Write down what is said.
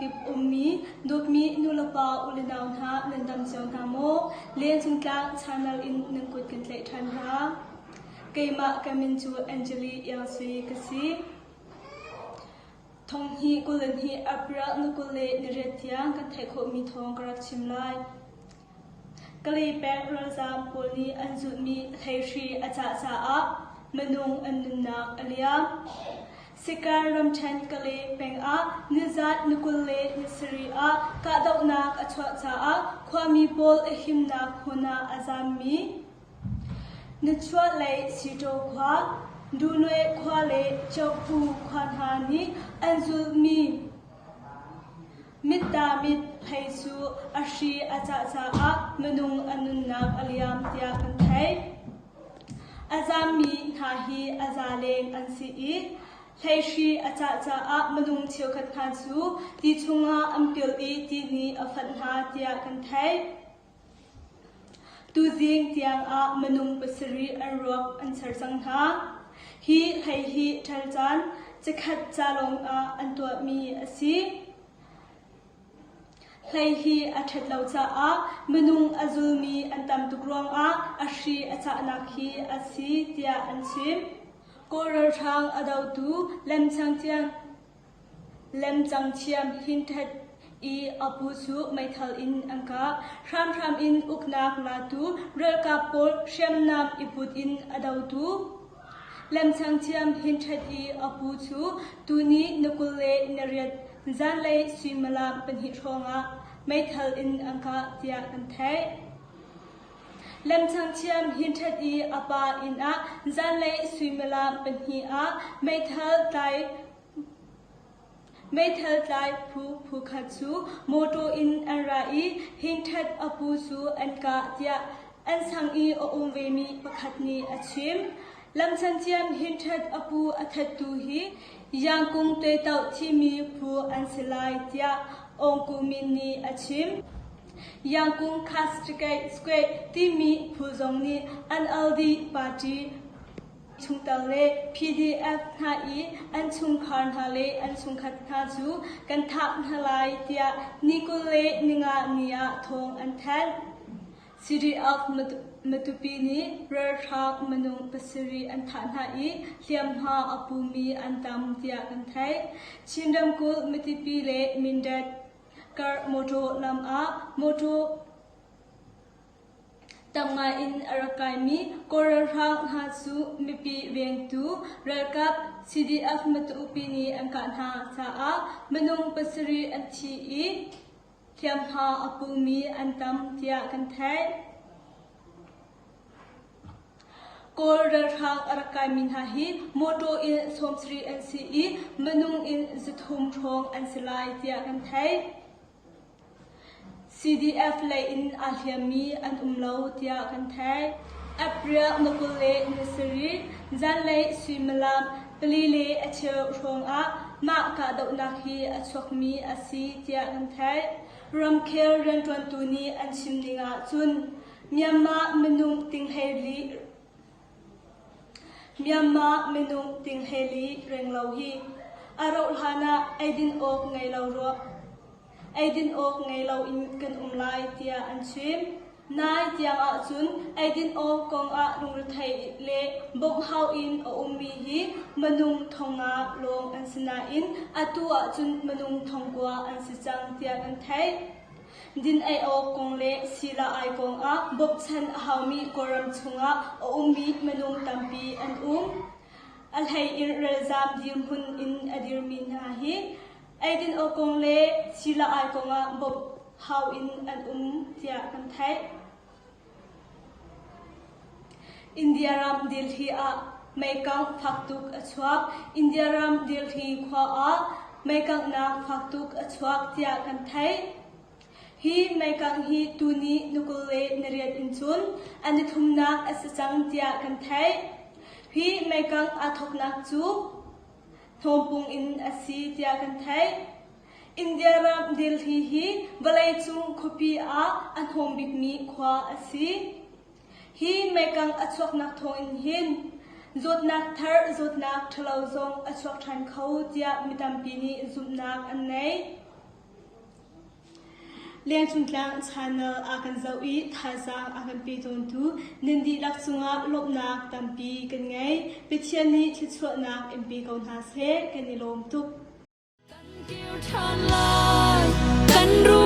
ramkip ummi dawtmi nulepa ulenau hna nan dam cio hna maw? Lencung tlang channel in nan kut kan tlaih ṭhan hna. Keimah ka min cu Angeli Iang Sui ka si. Thong hi 22 April ni 28 tiang kan theih khawhmi thawng ka rak chim lai. Kalay peng ralzaam pawl nih an zulhmi hleihri a cah caah minung an nunnak a liam. Sikan ramṭhen Kalay peng ah nizat ni 27 ah kahdohnak a chuah caah khuami pawl a himnak hmun ah a zaammi nichuahlei Sitaw khua, Dunwe khua le Kyaukphu khua hna nih an zulhmi Mit hlei cu a hri a cah caah minung a nunnak a liam tiah kan theih. A zaammi hna hi a za leng an si i hleihri a cah caah minung cheukhat hna cu ti chungah an pil i ti nih a fanh hna tiah kan theih. Tuzing tiangah minung pasarih an ruak an char cang hna. Hi hlei hi ṭhal caan chikkhat ca lawngah an tuahmi a si. Hlei hi a ṭhat lo caah minung a zulmi an tam tuk ruangah a hri a cahnak hi a si tiah an chim. Kawl ralhrang a dotu lemcang thiam Hinthet i a pu cu meithal in an kah. Hramhram in uknak latu ralkap pawl hriamnam i put in a dotu lemcang thiam Hinthet i a pu cu tuni ni 28 zanlei suimilam pahnih hrawngah meithal in an kah tiah kan theih. Lemcang thiam Hinthet i a pa inn ah zanlei suimilam pahnih ah meithal tlai Meithal tlai phu phukhat cu mawṭaw in an ra i Hingṭhat a pu cu an kah tiah an sang i a um vemi pakhat nih a chim. Lamchan thiam Hingṭhat a pu a thattu hi Yangkung Tuaitoh thimi phu an si lai tiah Aung Ku Min nih a chim. Yangkung Khasṭikeih Square timi phu zong nih NLD party chungtel le PDF hna i an chungkhar hna le an chungkhat hna cu kan thah hna lai tiah ni 25 ni ah thawng an thanh. CDF Matupi nih ralhrang minung pasarih an thah hna i hliamhma a pumi an tam tiah kan theih. Chin ramkulh Matupi le Mindat kar mawṭaw lam ah mawṭaw Tam ngaiin a rak kaimi Kawl ralhrang hna cu mipi vengtu ralkap CDF Matupi nih an kah hna caah minung pasarih an thi i hliamhma a pumi an tam tiah kan theih. Kawl ralhrang a rak kaimi hna hi mawṭaw in 70 an si i minung in 300 hrawng an si lai tiah kan theih. CDF lei in aa hliammi an um lo tiah kan theih. April ni 27 zanlei suimilam pali le a cheu hrawngah mah kahdohnak hi a chuakmi a si tiah kan theih. Ramkhel rianṭuantu nih an chim ning ahcun Myanmar minung ting hleili Myanmar minung ting hleili renglo hi a rauh hlan ah eidin awk ngei lo ruah Eidin awk ngei loin kan um lai tiah an chim. Nai tiang ahcun eidin awk kongah lungretheih le bawmh hau in a ummi hi minung thongnga lawng an si nain atu ahcun minung thongkua an si cang tiah kan theih. Din ei awk kong le sila ai kongah bawmhchanh a haumi Kawlram chungah a ummi minung tampi an um. A hlei in ralzaam dirhmun in a dirmi hna hi Eidin awk kong le sila ai kongah bawmh hau in an um tiah kan theih. India ram Delhi ah meikangh fak tuk a chuak. India ram Delhi khua ah meikanghnak fak tuk a chuak tiah kan theih. Hi meikangh hi tuni ni 28 in cun a nithumnak a si cang tiah kan theih. Hi meikangh aa thawknak cu Hnawmpung in a si tiah kan theih. India ram Delhi hi vawleicung khuapi ah a hnawm bikmi khua a si. Hi meikang a chuaknak thawngin hin zawtnak thar zawtnak ṭhalo zong a chuak ṭhan kho tiah mi tampi nih zumhnak an ngei. Lengcung Tlang channel a kan zoh i thazaang a kan pe tawntu nan dihlak cungah lawmhnak tampi kan ngei. Pathian nih thluachuahnak in pe ko hna seh. Kan i lawm tuk. Kan kir ṭhan lai, kan ruah.